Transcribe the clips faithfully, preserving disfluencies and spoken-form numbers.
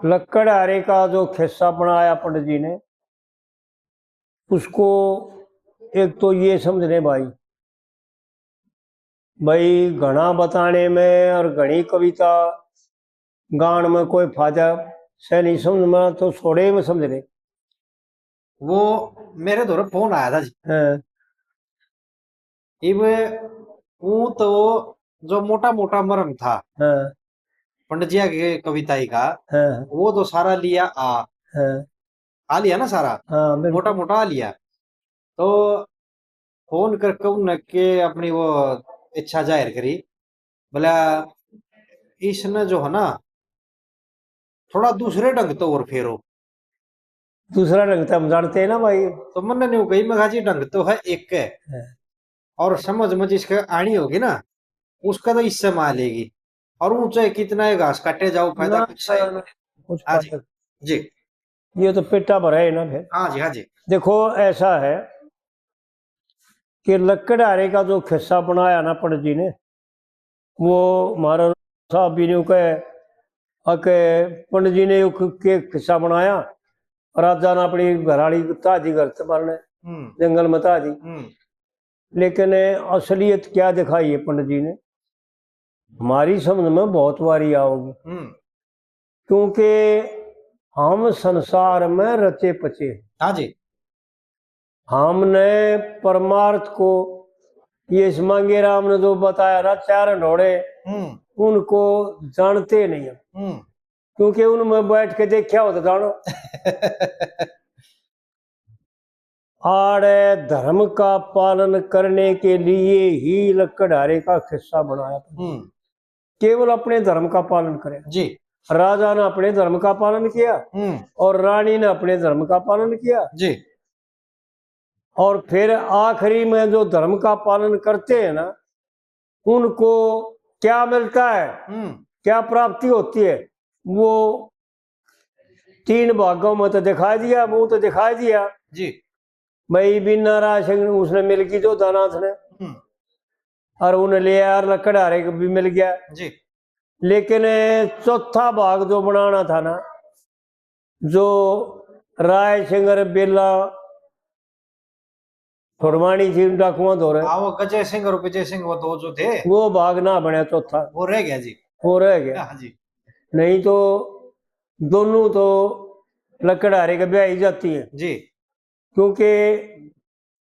लकड़हारे का जो खिस्सा बनाया पंडित जी ने, उसको एक तो ये समझ लें भाई, भाई घना बताने में और घनी कविता गान में कोई फायदा से नहीं समझ में, तो थोड़े में समझ ले। वो मेरे धोरे फोन आया था जी। हाँ। इब वो तो जो मोटा मोटा मरम था, हाँ। पंडित जी की कविता ही का, हाँ। वो तो सारा लिया आ, हाँ। आ लिया ना सारा, हाँ, बिल्कुल। मोटा मोटा आ लिया। तो फोन करके उनके अपनी वो इच्छा जाहिर करी, बोला, इसने जो है ना, थोड़ा दूसरे ढंग तो और फेरो। दूसरा ढंग तो हम जानते हैं ना भाई। तो मन्ने न्यू कही, मैं कहा जी, ढंग तो है एक है, हाँ। और समझ में जिसके आनी होगी ना, उसका तो इससे में आ लेगी। और ऊंचे कितना ही घास काटे जाओ, फायदा ना, कुछ है ना, ना, कुछ हाँ जी, फायदा। जी। ये तो पेटा भरा है ना फिर। हाँ जी, हाँ जी। देखो, ऐसा है कि लकड़हारे का जो खिस्सा बनाया ना पंडित जी ने, वो महाराज साहब भी ने कहे, अके पंडित जी ने यो क-, के खिस्सा बनाया, राजा ने अपनी घराली ताजी घर से मारने, हम्म। जंगल में ताजी। हम्म। लेकिन असलियत क्या दिखाई है पंडित जी ने, हमारी समझ में बहुत बारी आओगी। हम्म। क्योंकि हम संसार में रचे पचे। हाँ जी। हमने परमार्थ को, ये इस मांगेराम ने जो बताया ना, चार ढोड़े, हम्म। उनको जानते नहीं हम। हम्म। क्योंकि उनमें बैठ के देखा हो तो जानो। आड़े धर्म का पालन करने के लिए ही लकड़हारे का खिस्सा बनाया था। हम्म। केवल अपने धर्म का पालन करे। जी। राजा ने अपने धर्म का पालन किया हम्म। और रानी ने अपने धर्म का पालन किया। जी। और फिर आखिरी में जो धर्म का पालन करते हैं ना, उनको क्या मिलता है, हम्म। क्या प्राप्ति होती है, वो तीन भागों में तो दिखा दिया, वो तो दिखा दिया। जी। भाई बिना राय सिंह उसने मिल गई जोधानाथ ने, हम्म। और उन्हें ले यार लकड़हारे को भी मिल गया। जी। लेकिन चौथा भाग जो बनाना था ना, जो राय सिंह और बेला फुरवानी थी डाकुआं धोरे, हाँ, वो गजय सिंह और विजय सिंह, वो दो जो थे, वो भाग ना बनया चौथा, वो रह गया जी। वो रह गया। हाँ जी। नहीं तो दोनों तो लकड़हारे के ब्याह ही जाती है। जी। क्योंकि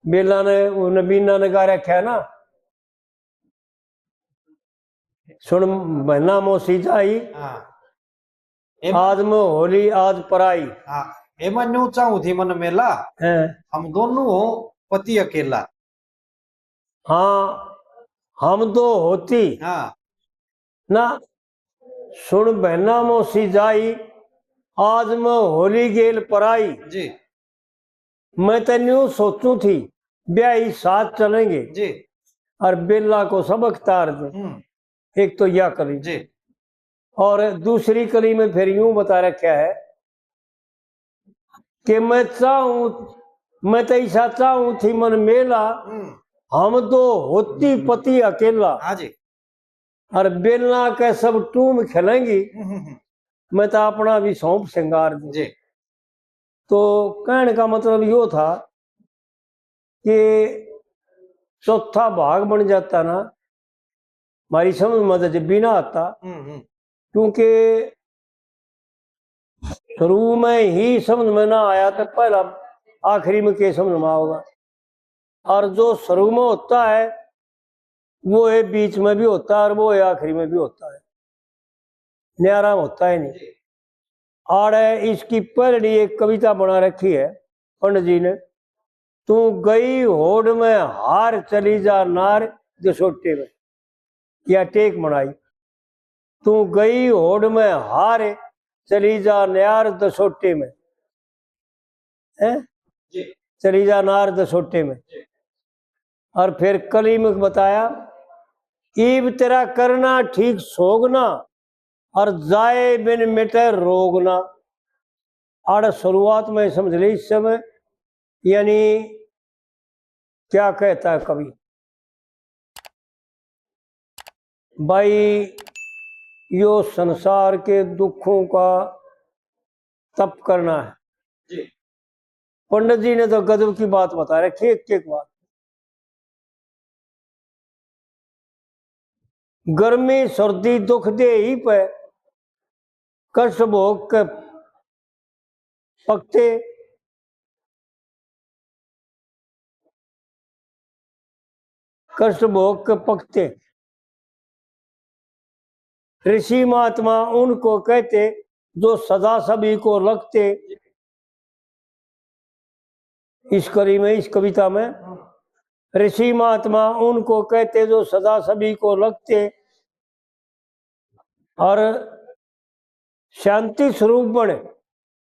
बेला ने, उन्हें बीना ने गा रखा है ना, सुन बहना मौसी जाई, हाँ। ए आज में होली आज पराई। हाँ। ए मैं न्यू चाहूँ थी मन मेला, हैं। हम दोनों हो पति अकेला। हाँ, हम दो होती। हाँ। ना, सुन बहना मौसी जाई, आज में होली गेल पराई। जी। मैं तो न्यू सोचूं थी, ब्याही साथ चलेंगे जी। और बेला को सबक तार दे। हम्म। एक तो यह कली। जी। और दूसरी कली में फिर यूं बता रखा है कि मैं चाहूं, मैं तो ऐसा चाहूं थी मन मेला, हम्म। हम दो होती पति अकेला। हाँ जी। और बेला के सब टूम खेलेंगी, हम्म, हम्म, हम्म। मैं तो अपना भी सौंप सिंगार दूं। जी। तो कहने का मतलब यो था कि चौथा भाग बन जाता ना, हमारी समझ में तो जब भी ना आता, हम्म, हम्म। क्योंकि शुरू में ही समझ में ना आया तो पहला आखिरी में के समझ में आओगा? और जो शुरू में होता है वो ये बीच में भी होता है और वो ये आखिरी में भी होता है, न्यारा होता ही नहीं। आड़े इसकी पहली एक कविता बना रखी है पंडित जी ने, तू गई होड़ में हार चली जा नार जसोटे में, या टेक बनाई, तू गई होड़ में हार चली जा नार दसोटे में, हैं? जी। चली जा नार दसोटे में। जी। और फिर कली में बताया, ईब तेरा करना ठीक सोगना, और जाए बिन मिटे रोगना। आड़ शुरुआत में समझ ले इस समय, यानी क्या कहता है कवि, भाई, यो संसार के दुखों का तप करना है। जी। पंडित जी ने तो गजब की बात बता रखी, एक एक बात। गर्मी सर्दी दुख दे ही पे, कष्ट भोग के पकते, कष्ट भोग के पकते। ऋषि महात्मा उनको कहते जो सदा सभी को लगते। इस कली में, इस कविता में ऋषि महात्मा उनको कहते जो सदा सभी को लगते और शांति स्वरूप बने,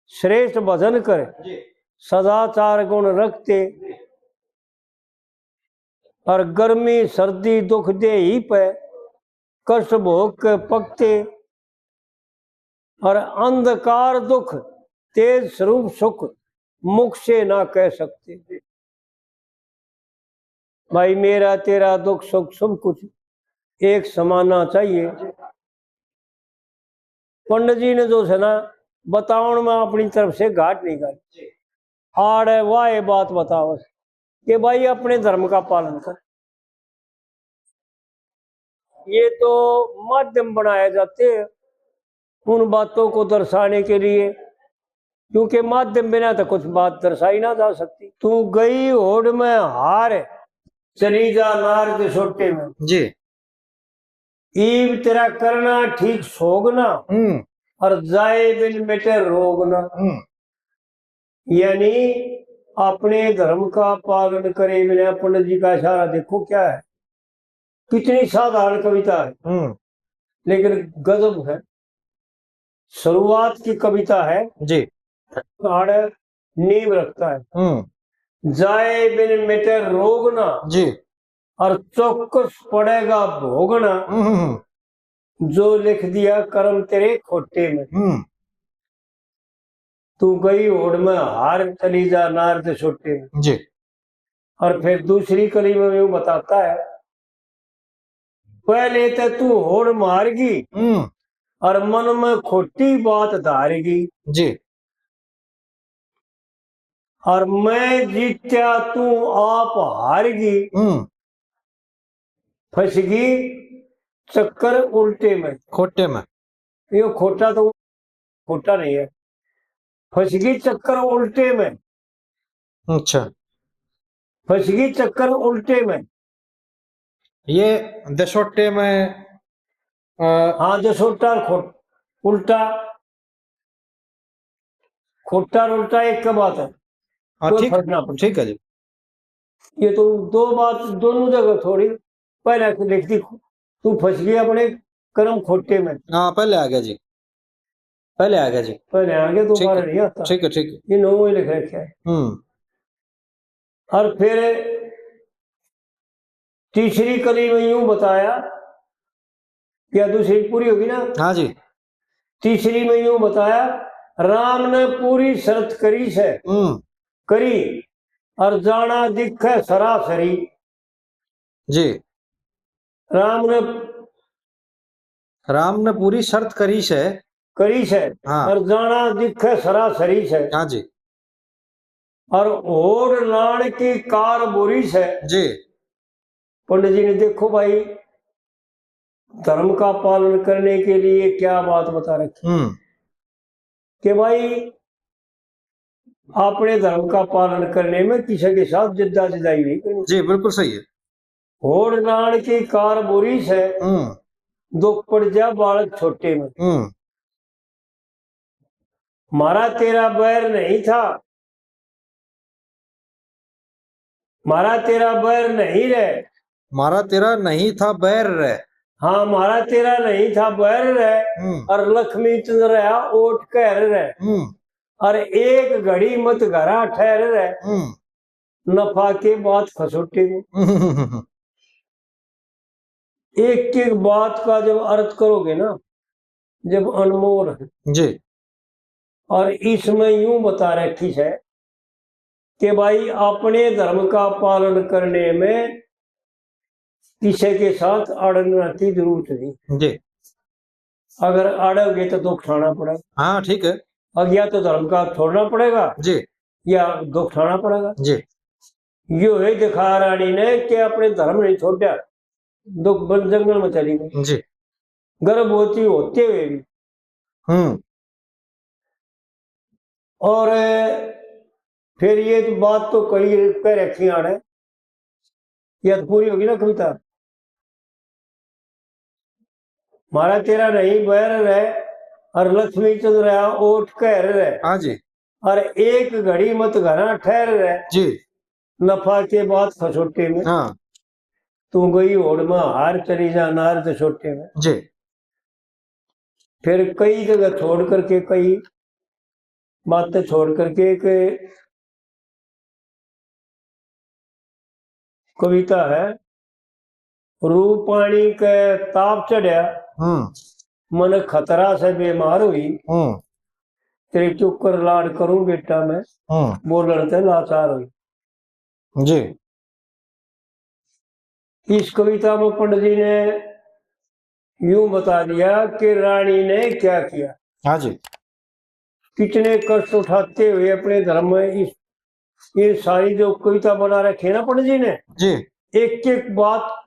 श्रेष्ठ भजन करे, जी। सदाचार गुण रखते, जी। और गर्मी सर्दी दुख दे ही पे, कष्ट भोग के पकते, और अंधकार दुख तेज स्वरूप सुख, मुख से ना कह सकते। भाई, मेरा तेरा दुख सुख सब कुछ एक समाना चाहिए। पंडित जी ने जो है ना, बतावण में अपनी तरफ से घाट नहीं कर, आड़े वाहे बात बताओ कि भाई, अपने धर्म का पालन कर। ये तो माध्यम बनाए जाते हैं उन बातों को दर्शाने के लिए, क्योंकि माध्यम बिना तो कुछ बात दर्शाई ना जा सकती। तू गई होड़ में हार, चली जा नार के सोटे में। जी। ईब तेरा करना ठीक सोगना, हम्म। और जाए बिन मिटे रोगना। हम्म। यानी अपने धर्म का पालन करे बिना, पंडित जी का इशारा देखो क्या है, कितनी साधारण कविता है, हम्म। लेकिन गजब है। शुरुआत की कविता है, जी। आड़े नींव रखता है। हम्म। जाए बिन मिटे रोगना, जी। और चौकस पड़ेगा भोगना, हम्म, हम्म। जो लिख दिया कर्म तेरे खोटे में। हम्म। तू गई होड़ में हार, चली जा नार के सोटे में। जी। और फिर दूसरी कली में यूं बताता है, पहले तो तू होड़ मारगी, हम्म। और मन में खोटी बात धारगी। जी। और मैं जीत्या तू आप हारगी। हम्म। फंसगी चक्कर उल्टे में। खोटे में। यो खोटा तो खोटा नहीं है, फंसगी चक्कर उल्टे में। अच्छा। फंसगी चक्कर उल्टे में। ये दसोटे में, अ, हाँ, दसोटा और खो-, उल्टा, खोटा और उल्टा एक का बात है, हाँ, कोई ठीक, फर्क ना पड़े। ठीक है जी। ये तो दो बात, दोनों जगह थोड़ी, पहले तो लिख दी, तू फंस गई अपने कर्म खोटे में। हाँ, पहले आ गया जी, पहले आ गया जी। पहले आ गया, ठीक दोबारा है, नहीं आता। ठीक है, ठीक है। ये नौ में लिख रखे है। हम्म। और फिर तीसरी कली में यूं बताया, या दूसरी पूरी होगी ना? हाँ जी। तीसरी में यूं बताया, राम ने पूरी शर्त करी से, हम्म। करी, और जाना दिखे सरासरी। जी। राम ने राम ने पूरी शर्त करी से। करी से। हाँ। और जाना दिखे सरासरी से। हाँ जी। और होड़ लाण की कार बुरी से। जी। पंडित जी ने, देखो भाई, धर्म का पालन करने के लिए क्या बात बता रखी। हम्म। कि भाई, अपने धर्म का पालन करने में किसी के साथ जिद्दा जिदाई नहीं करनी। जी, बिल्कुल सही है। होड़ लाण की कार बुरी से, हम्म। दुख पड़ जा बालक छोटे में। हम्म। म्हारा तेरा बैर नहीं था, म्हारा तेरा बैर नहीं रे। म्हारा तेरा नहीं था बैर रे। हाँ, म्हारा तेरा नहीं था बैर रे। हम्म। और लक्ष्मी चंद्र रहा ओट कहर रे। हम्म। और एक घड़ी मत घरा ठहर रे। हम्म। नफा के बात खसोटे में। हम्म। एक एक बात का जब अर्थ करोगे ना, जब अनमोल है। जी। और इसमें यूं बता रखी है कि भाई, अपने धर्म का पालन करने में किसी के साथ अड़ना की जरूरत नहीं। जी। अगर अड़ोगे तो दुख उठाना पड़ेगा। हाँ, ठीक है। अब या तो धर्म का छोड़ना पड़ेगा, जी। या दुख उठाना पड़ेगा। जी। यो ही दिखा रानी ने कि अपने धर्म नहीं छोड़ा, दुख बन जंगल में चली गई। जी। गर्भवती होते हुए भी। हम्म। और फिर ये तो बात तो कही कह रखी आने, या तो पूरी होगी ना कविता। म्हारा तेरा नहीं बैर रहे, और लक्ष्मी चंद्र ओट कहर रहे। हाँ जी। और एक घड़ी मत घरा ठहर रहे। जी। नफा के बाद खसोटे में। हाँ। तू गई होड़ में हार, चली जा नार दसोटे में। जी। फिर कई जगह छोड़ करके, कई बातें छोड़ करके एक कविता है, रूपाणी के ताप चढ़या, हम्म। मन खतरा से बीमार हुई, हम्म। तेरे चुकर लाड करूं बेटा मैं, हम्म। बोलण ते लाचार हुई। जी। इस कविता में पंडित जी ने यूं बता दिया कि रानी ने क्या किया। हाँ जी। कितने कष्ट उठाते हुए अपने धर्म में इस, ये सारी जो कविता बना रखी है ना पंडित जी ने, जी। एक एक बात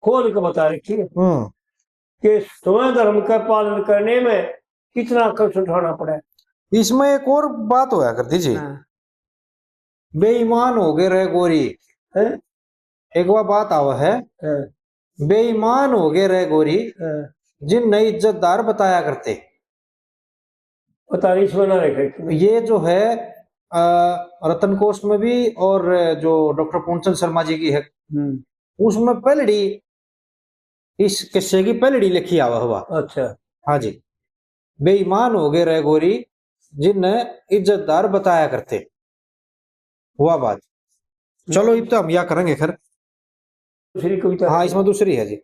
खोल के बता रखी है हम्म। कि स्वयं धर्म का पालन करने में कितना कष्ट उठाना पड़ा है। इसमें एक और बात होया करती जी। हाँ। बेईमान हो गए रह गोरी। हैं? एक वह बात आवे है, हाँ। बेईमान हो गए रह गोरी, हाँ। जिन नई इज्जतदार बताया करते। पता नहीं इसमें ना रखे। ये जो है, अ, रतन कोश में भी और जो डॉक्टर पूर्णचंद शर्मा जी की है, हम्म। उसमें पहलड़ी, इस किस्से की पहलड़ी लिखी आवा हुआ। अच्छा। हाँ जी। बेईमान हो गए रह गोरी, जिन इज्जतदार बताया करते। वाह बात। चलो, इब तो हम या करेंगे खैर। दूसरी कविता। हाँ, इसमें दूसरी है जी।